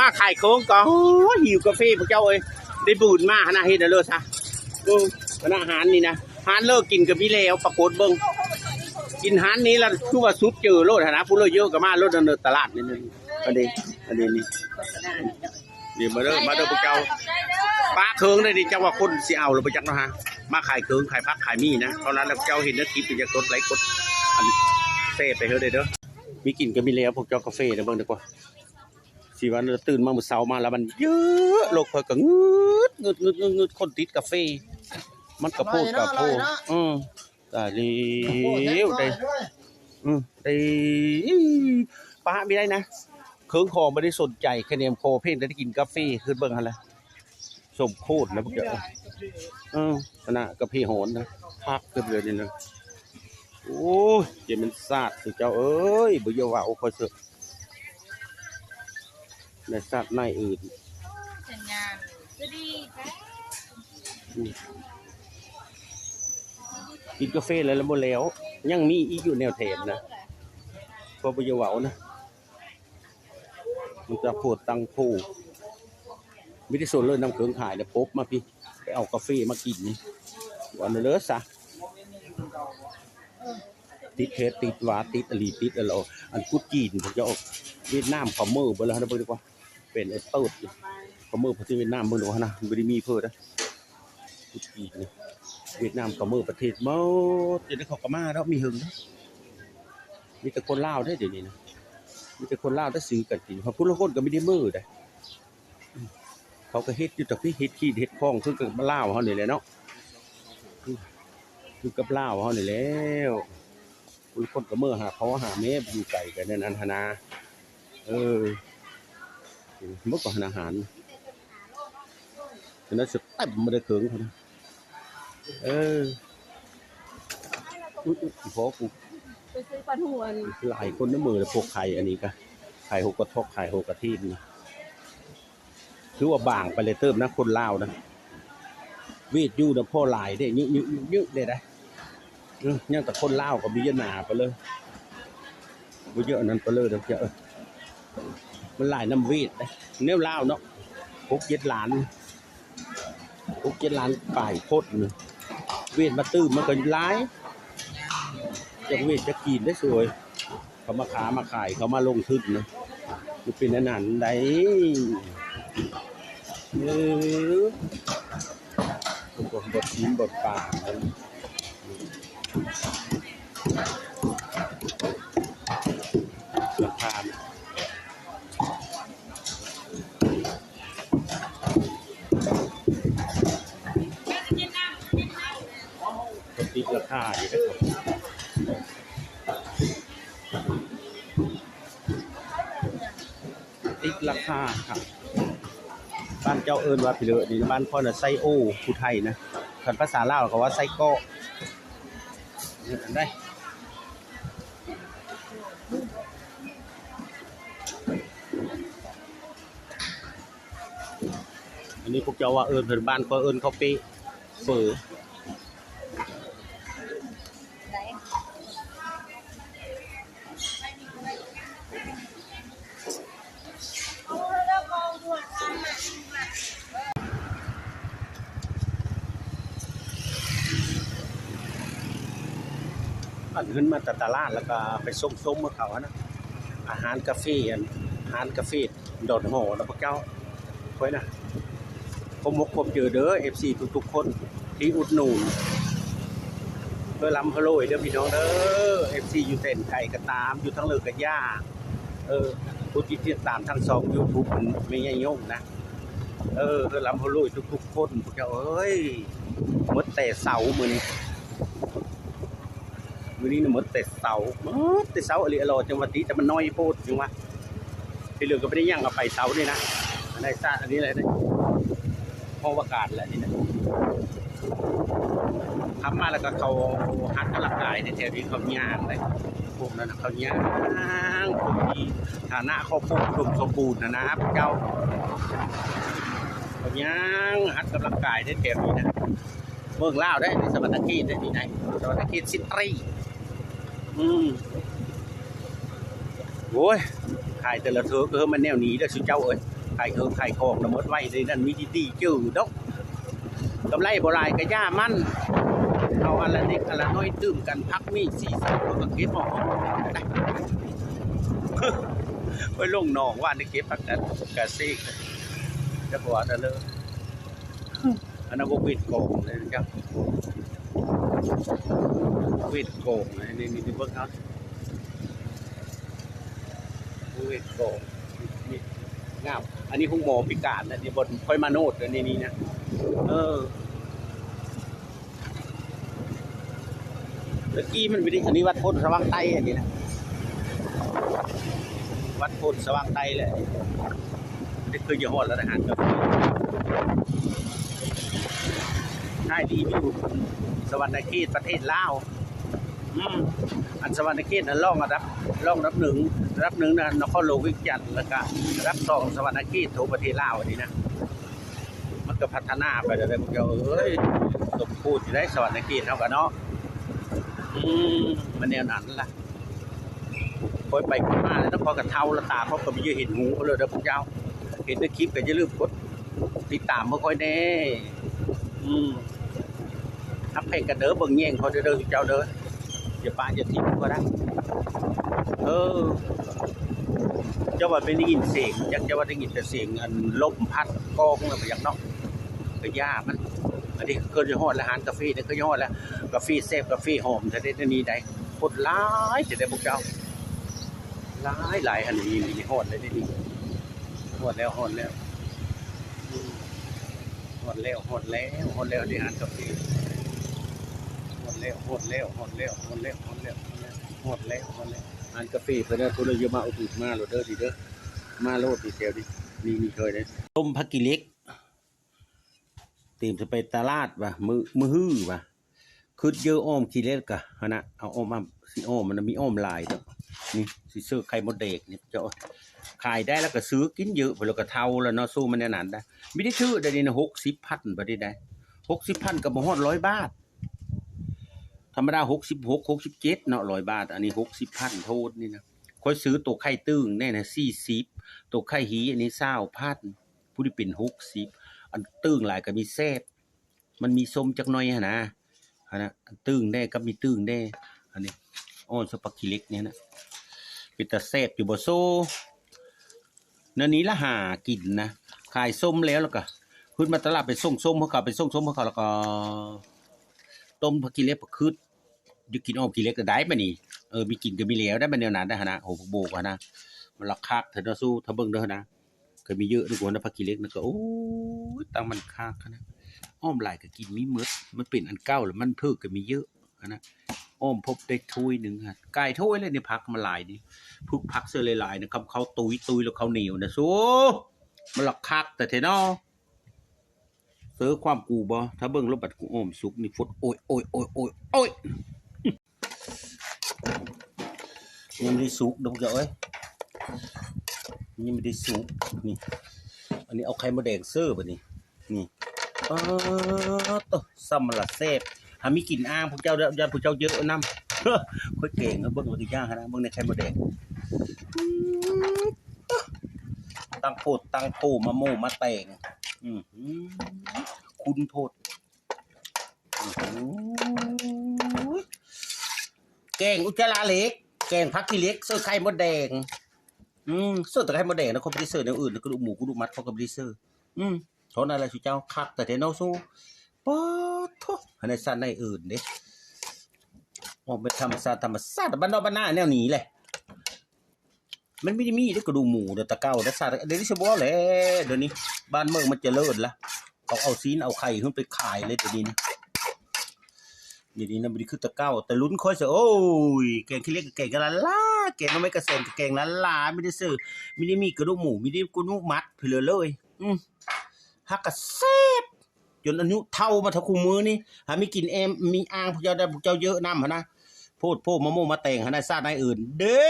ມາຂາຍເຄື່ອງກໍ ໂອ້ຍ ຫິວກາເຟພວກເຈົ້າເອີຍ ໄດ້ບຸນມາຫັ້ນນະ ເຮັດເອົາໂລດຊະ. ເອີ ອັນນະ ຮ້ານນີ້ນະ ຮ້ານເລີກກິນກໍມີແລ້ວ ປາກົດເບິ່ງ ກິນຮ້ານນີ້ລະຄືວ່າສຸດເຈີໂລດຫັ້ນນະ ຜູ້ເລີກເຢີກໍມາໂລດ ເດີຕະຫຼາດນີ້ ອັນນີ້ ອັນນີ້ນີ້ ນີ້ມາເດີ ມາເດີພວກເຈົ້າ ປາເຄື່ອງໄດ້ນີ້ ຈັກວ່າຄົນຊິເອົາຫຼືບໍ່ຈັກເນາະຮະ. ມາຂາຍເຄື່ອງ ຂາຍຜັກ ຂາຍໝີ່ນະ ເທົ່ານັ້ນແຫຼະ ເຈົ້າເຫັນແລ້ວ ຄລິບ ຢາກກົດໄລກົດ ອັນ ແຊໄປເຮີໄດ້ເດີ. ມີກິນກໍມີແລ້ວ ພວກເຈົ້າກາເຟນະ ເບິ່ງດີກວ່າ ຊິວ່າຕື່ນມາມື້ເຊົ້າມາແລ້ວມັນເຢີະ ໂລກຂ້ອຍກໍງືດ ງືດ ງືດ ງືດ ງືດ ຄົນຕິດກາເຟ ມັນກະໂພດກະໂພ ອືມ ຕາຍແລ້ວ ໄດ້ ອືມ ໄດ້ ປະບໍ່ໄດ້ນະ ເຄື່ອງຂອງບໍ່ໄດ້ສົນໃຈ ຄະແນນຂໍພຽງແຕ່ໄດ້ກິນກາເຟ ຄິດເບິ່ງຫັ້ນລະ ສົມໂຄດແລ້ວພວກເຈົ້າ ເອີ ອັນນະ ກາເຟຮ້ອນນະ ຄັກເກີນເລີຍນີ້ນະ. ໂອ້ຍ ເຈັບແມ່ນຊາດ ເຈົ້າເອີຍ ບໍ່ຢ່າເວົ້າຂ້ອຍເສີ ໃນຊາດໃນອື່ນ ສັນຍານ ອືມ ກິນກາເຟແລ້ວ ແລ້ວບໍ່ແລ້ວ ຍັງມີອີກຢູ່ແນວແຖມນະ ກໍບໍ່ຢ່າເວົ້ານະ ມັນຈະໂພດຕັງໂພ ມີແຕ່ຊົນເລີຍນຳເຄື່ອງຂາຍນະ ປົບມາພີ້ ໄປເອົາກາເຟມາກິນນີ້ ວ່ານັ້ນເລີຍຊະ. ຕິດເຂດ ຕິດຫວາ ຕິດອີ່ຫຼີ ຕິດອີ່ຫຼໍ ອັນກຸດຈີນ ພວກເຈົ້າອອກຫວຽດນາມ ເຂົ້າເມີເບິດແລ້ວ ເບິ່ງດີກວ່າ ເປັນໄອ້ເປີດ ເຂົ້າເມີປະເທດຫວຽດນາມ ເບິ່ງດູຫັ້ນນະ ບໍ່ໄດ້ມີເພິ່ນນະ ກຸດຈີນນະ ຫວຽດນາມເຂົ້າເມີປະເທດໝົດ ຈະໄດ້ເຂົາກໍມາດອກ ມີເຫິງ ມີແຕ່ຄົນລາວເດ້ ດຽວນີ້ນະ ມີແຕ່ຄົນລາວ ແຕ່ຊື້ກັນກິນ ເພາະຜູ້ລາງຄົນກໍບໍ່ໄດ້ເມີເດ້. ເຂົາກໍເຮັດຢູ່ຕະພີ້ ເຮັດຂີດເຮັດຂອງ ຄືກັບລາວເຮົານີ້ແຫຼະເນາະ ຄືກັບລາວເຮົານີ້ແຫຼະ ຄົນ ຄົນກໍເມືອຫາພໍ່ຫາແມ່ ຢູ່ໄກກັນແນວນັ້ນຫັ້ນນາ ເອີ ໝົດກໍຫັ້ນ ອາຫານ ອັນນັ້ນສະເຕັມມາແຕ່ເຄິ່ງພຸ້ນນະ. ເອີ ອຸ້ຍ ອີ່ພໍ່ກູ ໄປຊື້ປາທູອັນ ຫຼາຍຄົນນະເມີ ພວກຂາຍອັນນີ້ກະ ຂາຍຫົກກະທອກ ຂາຍຫົກກະທີບນະ ຖືວ່າບາງໄປເລີຍເຕີບນະ ຄົນລາວນະ ເວດຢູ່ນະ ພໍຫຼາຍເດ້ ເຍີະໆໆເດ້ໄດ ເອີ ຍັງແຕ່ຄົນລາວກໍບໍ່ເຍອະໜາປານເລີຍ ບໍ່ເຍອະອັນນັ້ນປານເລີຍເດີ ເອີ ມັນຫຼາຍນຳເວດເດ້ ແນວລາວເນາະ ຫົກເຈັດລ້ານ ຫົກເຈັດລ້ານປາຍຄົນ ເວດມາຕື່ມມັນກໍຫຼາຍ ຈັກເວດຈັກຈີນໄດ້ສວຍ ເຂົາມາຄ້າມາຂາຍ ເຂົາມາລົງທຶນນະ ມັນເປັນອັນນັ້ນໃດ ເອີ ບໍ່ ບໍ່ຊີ້ນບໍ່ປາ ລາຄາ ກໍຕິດລາຄາຢູ່ເດ້ ຕິດລາຄາຄັບ ບ້ານເຈົ້າເອີ້ນວ່າພີ້ເລີ ນີ້ບ້ານຂ້ອຍນະ ໄຊໂອ ຜູ້ໄທນະ ຄັນພາສາລາວເຂົາວ່າໄຊເກາະ ອັນໃດ ອັນນີ້ພວກເຈົ້າວ່າເອີ້ນເພິ່ນ ບ້ານຂ້ອຍເອີ້ນເຂົ້າເປະ ເຝີ. ອັນຂຶ້ນມາແຕ່ຕະຫຼາດ ແລ້ວກໍໄປຊົມໆເຂົາຫັ້ນນະ ອາຫານກາເຟ ອັນ ຮ້ານກາເຟດອນຫໍ່ນະພວກເຈົ້າ. ຂ້ອຍນະ ຂໍມົກຂອບໃຈເດີ ເອັຟຊີທຸກໆຄົນທີ່ອຸດໜູນ ເພື່ອລຳເພື່ອລວຍເດີພີ່ນ້ອງເດີ ເອັຟຊີຢູ່ແດນໄກກໍຕາມ ຢູ່ທາງເລີກກໍຢ່າ ເອີ ຜູ້ທີ່ຕິດຕາມທາງຊ່ອງຢູທູບແມ່ໃຫຍ່ຍົງນະ ເອີ ເພື່ອລຳເພື່ອລວຍທຸກໆຄົນ ພວກເຈົ້າເອີຍ ໝົດແຕ່ເສົາມື້ນີ້. ມື້ນີ້ນະໝົດແຕ່ເສົາ ໝົດແຕ່ເສົາອີ່ຫຼີ ອາຫຼໍ ຈັ່ງວ່າຕິ ແຕ່ມັນນ້ອຍໂພດ ຈັ່ງວ່າ ທີ່ເຫຼືອກໍບໍ່ໄດ້ຫຍັງເອົາໄປເສົານີ້ນະ ອັນໃດຊະ ອັນນີ້ແຫຼະ ຫ້ອງວ່າການແຫຼະນີ້ນະ ຂັບມາແລ້ວກໍເຂົາຫັດກຳລັງກາຍ ແຖວໆນີ້ເຂົາຍ່າງໄດ ພວກນັ້ນນະເຂົາຍ່າງ ພວກທີ່ຖານະຄອບຄົວອຸດົມສົມບູນນະນະ ພວກເຈົ້າ ເຂົາຍ່າງຫັດກຳລັງກາຍໄດ ແຖວນີ້ນະ. ເມືອງລາວໄດ໋ ໃນສະຫວັນນະເຂດໄດ໋ ນີ້ໄດ໋ ສະຫວັນນະເຂດຊິຕຣີ ອືມ ໂອ້ຍ ຂາຍແຕ່ລະເທີກ ເອີ ມັນແນວນີ້ເດີ ຊຸເຈົ້າເອີຍ ຂາຍເຄື່ອງຂາຍຂອງນະ ໝົດໄວເດ້ ນັ້ນມີທີ່ຕີຈື່ດອກ. ກຳໄລບໍ່ຫຼາຍກະຢ່າມັນ ເອົາອັນລະເລັກອັນລະນ້ອຍຕື່ມກັນ ຜັກມີສີ່ສາມ ເຮົາກະເກັບເອົາ. ໂອ້ຍ ລົງໜອງວ່ານີ້ເກັບຜັກກາດກະເສກ ຈັກວ່ານັ້ນເລີຍ. ອັນນັ້ນບໍ່ເວັດກອງເລີຍເຈົ້າ ເວັດກອງ ນີ້ ນີ້ ນີ້ເບິ່ງເອົາ ເວັດກອງ ນີ້ງາມ. ອັນນີ້ໂຮງໝໍພິການນະ ນີ້ບ່ອນຂ້ອຍມາໂນດ ອັນນີ້ ນີ້ນະ ເອີ. ຕະກີ້ມັນເປັນ ອັນນີ້ວັດໂພນສະຫວ່າງໃຕ້ ອັນນີ້ນະ ວັດໂພນສະຫວ່າງໃຕ້ແຫຼະ. ນີ້ຄືຢູ່ຮອດແລ້ວນະ ຮ້ານກາເຟ ໃຫ້ຣີວິວສະຫວັນນະເຂດ ປະເທດລາວ. ອືມ ອັນສະຫວັນນະເຂດນັ້ນລອງອັນດັບ ລອງອັນດັບໜຶ່ງ ອັນດັບໜຶ່ງນະ ນະຄອນຫຼວງວຽງຈັນ ແລ້ວກະອັນດັບສອງ ສະຫວັນນະເຂດ ໂທ ປະເທດລາວ ອັນນີ້ນະ. ມັນກະພັດທະນາໄປແລ້ວເດີພວກເຈົ້າເອີຍ. ສົມຄວນຢູ່ໄດ໋ ສະຫວັນນະເຂດເຮົາກະເນາະ. ອືມ ມັນແນວນັ້ນລະ. ຂ້ອຍໄປຂ້ອຍມາແລ້ວ ຂ້ອຍກະເຖົ້າລະ ຕາຂ້ອຍກະບໍ່ຢາກເຫັນຫູເລີຍເດີພວກເຈົ້າ. ເຫັນໃນຄລິບກະຢ່າລືມກົດຕິດຕາມໃຫ້ຂ້ອຍແດ່. ອືມ ຮັກແພງກັນເດີ ເບິ່ງແຍງຂ້ອຍເດີ ເດີເຈົ້າເດີ. ຢ່າປະຢ່າຖິ້ມຂ້ອຍນະ. ເອີ ເຈົ້າວ່າໄປໄດ້ຍິນສຽງ ຈັກເຈົ້າວ່າໄດ້ຍິນແຕ່ສຽງອັນລົມພັດກອງແລ້ວບໍ່ຈັກເນາະ ກະຢ່າມັນ. ອັນນີ້ຄືຈະຮອດແລ້ວ ຮ້ານກາເຟນີ້ຄືຈະຮອດແລ້ວ. ກາເຟແຊບ ກາເຟຫອມແທ້ເດ ແນວນີ້ໄດ໋. ຄົນຫຼາຍແທ້ເດພວກເຈົ້າ ຫຼາຍໆ. ອັນນີ້ ນີ້ ນີ້ ຮອດແລ້ວເດ ນີ້ ຮອດແລ້ວ ຮອດແລ້ວ ຮອດແລ້ວ ຮອດແລ້ວ ຮອດແລ້ວ ນີ້ຮ້ານກາເຟ. ຮອດແລ້ວ ຮອດແລ້ວ ຮອດແລ້ວ ຮອດແລ້ວ ຮອດແລ້ວ ຮອດແລ້ວ ຮອດແລ້ວ ຮອດແລ້ວ. ຮ້ານກາເຟເພິ່ນເດີ ຜູ້ໃດຢາກມາອຸດໜູນມາໂລດເດີ ນີ້ເດີ ມາໂລດນີ້ ແຖວນີ້ ນີ້ ນີ້ເຄີຍເດ້. ຕົ້ມຜັກຂີ້ເຫຼັກ ຕຽມຈະໄປຕະຫຼາດວ່າ ມື້ ມື້ຮືວ່າ ຄຶດເຢີ້ອອ້ອມຂີ້ເຫຼັກກະຫັ້ນນະ ເອົາອ້ອມ ອ້ອມ ຊິອ້ອມ ມັນມີອ້ອມຫຼາຍເດີ. ນີ້ຊິເສີກໄຂ່ມົດແດງນີ້ ເຈົ້າ ຂາຍໄດ້ແລ້ວກະຊື້ກິນເຢີ້ອ ແລ້ວກະເຖົ້າແລ້ວເນາະ ສູ້ມັນແນວນັ້ນໄດ໋. ມີໄດ້ຖືກໄດ໋ ດຽວນີ້ຫົກສິບພັນ ບາດນີ້ໄດ໋ ຫົກສິບພັນກະບໍ່ຮອດຮ້ອຍບາດ. ທຳມະດາຫົກສິບຫົກ ຫົກສິບເຈັດເນາະ ຮ້ອຍບາດ. ອັນນີ້ຫົກສິບພັນໂທດນີ້ນະ. ຂ້ອຍຊື້ໂຕໄຂ່ຕຶ້ງແດ່ນະ ສີ່ສິບ ໂຕໄຂ່ຮີອັນນີ້ ຊາວພັນ ຜູ້ທີ່ເປັນຫົກສິບ. ອັນຕຶ້ງຫຼາຍກະມີແຊບ ມັນມີສົ້ມຈັກໜ້ອຍຫັ້ນນະ ຫັ້ນນະ ອັນຕຶ້ງແດ່ກັບມີຕຶ້ງແດ່. ອັນນີ້ອ່ອນສະຜັກຂີ້ເຫຼັກນີ້ນະ ເປັນຕາແຊບຢູ່ບໍ່ໂຊ. ແນວນີ້ລະຫາກິນນະ ຂາຍສົ້ມແລ້ວ ແລ້ວກະຂຶ້ນມາຕະຫຼາດໄປສົ່ງສົ້ມເຂົາ ໄປສົ່ງສົ້ມເຂົາ ແລ້ວກະຕົ້ມຜັກຂີ້ເຫຼັກ ຄຶດ ຢູ່ກິນອ້ອມຂີ້ເຫຼັກກະໄດ້ບາດນີ້. ເອີ ມີກິນກະມີແລ້ວໄດ້ບາດແນວນັ້ນໄດ້ຫັ້ນນະ. ໂອ້ ຜັກໂບກຫັ້ນນະ ມັນລະຄັກແທ້ເນາະ ສູ້ ຖ້າເບິ່ງເດີຫັ້ນນະ ກະມີເຢີ້ອນຳກັນນະ ຜັກຂີ້ເຫຼັກນະ. ກະ ໂອ້ຍ ຕັ້ງມັນຄັກຫັ້ນນະ ອ້ອມຫຼາຍກະກິນມີໝົດ ມັນເປັນອັນເກົ່າລະ ມັນເຜີກະມີເຢີ້ອຫັ້ນນະ. ອ້ອມພົບໄດ້ຖ້ວຍໜຶ່ງຫັ້ນ ກາຍຖ້ວຍແລ້ວນີ້ ຜັກມັນຫຼາຍນີ້ ຜຶກຜັກເສີຍຫຼາຍໆນະ. ຄຳເຂົ້າຕຸ້ຍໆ ແລ້ວເຂົ້າໜຽວນະ ສູ້ ມັນລະຄັກແທ້ເນາະ. ເຊີຄວາມກູບໍ່ ຖ້າເບິ່ງໂລດ ບັດກູອ້ອມສຸກນີ້ ຟົດ ໂອ້ຍ ໂອ້ຍ ໂອ້ຍ ໂອ້ຍ ໂອ້ຍ. ຍັງບໍ່ໄດ້ສຸກເດີພວກເຈົ້າເອີຍ ຍັງບໍ່ໄດ້ສຸກ. ນີ້ ອັນນີ້ເອົາໄຂ່ມົດແດງເສີບ ບາດນີ້ ນີ້ ປາດໂທ້ ສ່ຳລະແຊບ. ຫາມີກິ່ນອ່າງພວກເຈົ້າເດີ ຢ້ານພວກເຈົ້າເຢີ້ອນຳ. ຂ້ອຍແກງໃຫ້ເບິ່ງແລ້ວກະຢ່າຫັ້ນນະ ເບິ່ງໃນໄຂ່ມົດແດງ ຕັ້ງໂພດຕັ້ງໂພ ມາໂມ້ມາແຕ່ງ ອື ຄຸ້ນໂພດ. ແກງອຸດຈາລະເຫຼັກ ແກງຜັກຂີ້ເຫຼັກ ເສີໄຂ່ມົດແດງ. ອື ເສີແຕ່ໄຂ່ມົດແດງນະ ຂ້ອຍບໍ່ໄດ້ເສີແນວອື່ນ ກະດູກໝູກະດູກໝັດ ຂ້ອຍກະບໍ່ໄດ້ເສີ. ອື ເທົ່ານັ້ນແຫຼະ ຊຸເຈົ້າ ຄັກແທ້ເນາະ ຊູ. ປາດໂທ້ ໃນຊາດໃນອື່ນເດ້ ອອກແບບທຳມະຊາດ ທຳມະຊາດ ບ້ານນອກບ້ານນາແນວນີ້ແຫຼະ. ມັນມີ ມີແຕ່ກະດູກໝູເດີ ແຕ່ເກົ່າເດີ ຊາດ ດຽວນີ້ຊິບໍ່ແລ້ວ ດຽວນີ້ບ້ານເມືອງມັນຈະເລີນລະ ເຂົາເອົາຊີ້ນເອົາໄຂ່ຂຶ້ນໄປຂາຍເລີຍ ດຽວນີ້ນະ. ດຽວນີ້ນະ ບໍ່ໄດ້ຄືແຕ່ເກົ່າ ແຕ່ລຸ້ນຂ້ອຍຊະ ໂອ້ຍ ແກງຂີ້ເຫຼັກກະແກງກັນລະລາ ແກງໜໍ່ໄມ້ກະແຊນກະແກງລະລາ ມີແຕ່ເສີ ມີແຕ່ມີກະດູກໝູ ມີແຕ່ກະດູກໝັດ ພີ້ເລີຍ ອື ຫາກະແຊບ ຈົນອາຍຸເຖົ້າມາເທົ່າຄູ່ມື້ນີ້ ຫາມີກິ່ນແອມ ມີອ່າງ ພວກເຈົ້າໄດ້ ພວກເຈົ້າເຢີ້ອນຳຫັ້ນນະ. ໂພດໂພ ມາໂມ້ມາແຕ່ງຫັ້ນນະ ຊາດໃນອື່ນເດ້.